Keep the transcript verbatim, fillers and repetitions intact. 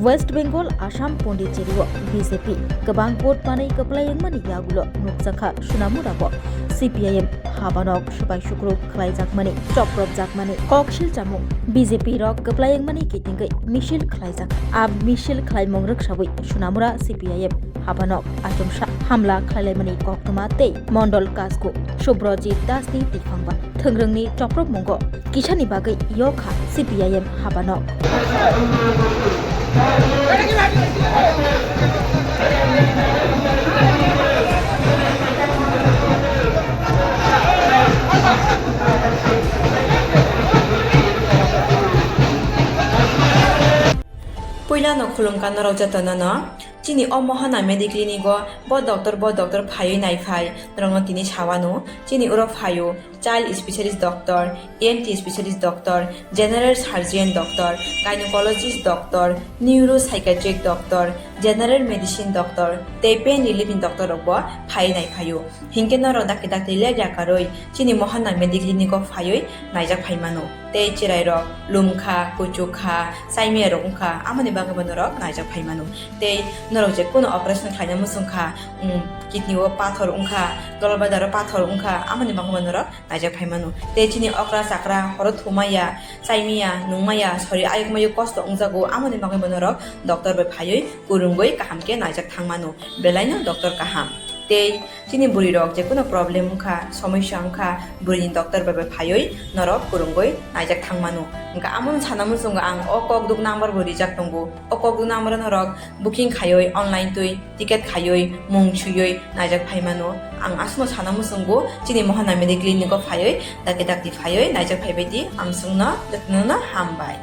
West Bengal, Assam, Pondicherry-o B J P kwbang vote manwi kwplai wngmani yagulo nukjakha Sonamurao C P I M habanok swbai sukruk khlaijakmani, chopropjakmani. Kok silchamung, B J P rok kwplai wngmani kitingwi misil khlaijak. A misil khlaimung rwksawi Sonamura C P I M habanok achomsa hamla khlailaimani koktwma tei Mondol Kasku, Subrojit Dasni tiphangba thwngrwngni chopropmungo kisani bagwi yokha C P I M habanok. Puilano khulumkha norok jotono no. Chini o Mohana Mediclinic o bo doctor, bo doctor phaiwi naiphai, norokno tini sawano. Chini oro phaio child specialist doctor, E N T specialist doctor, general surgeon doctor, gynecologist doctor, neuropsychiatric doctor, general medicine doctor, tei pain relief ni doctor rok bo phaiwi naiphaio. Hinkhe norok dakti dakti ler yakarwi chini Mohana Mediclinic o phaiwi naijak phaimano. Tei chwrairok lumkha, kuchukha, saimiyarok wngkha, amoni bagwibo norok naijak phaimano. Tei norok je kuno operation khlaina muchungkha, um, kidney o pathor wngkha, gallbladder o pathor wngkha, amoni bagwibo norok naijak phaimano. Tei chini okra chakra horo thumaya, saimaya, nungmaya, sori ayuk mayuk kosto wngjago, amoni bagwibo norok doctor bai phaiwi kwrwngwi kaham khe naijak thangmano. Belaino doctor kaham. Tei chini bwrwi rok je kuno problem wngkha, somosya wngkha, bwrwini doctor bai bai phaiwi norok kwrwngwi naijak thangmano. Hwnkha amono sana muchungo ang o kokduk number bo rijak tongo. O kokduk number o norok booking khaiwi online twi ticket khaiwi mung swiwi naijak phaimano. Ang aswkno sana muchungo chini Mohana Mediclinic o phaiwi dakti dakti phaiwi naijak phaibai di, ang chwngno jotono no hambai.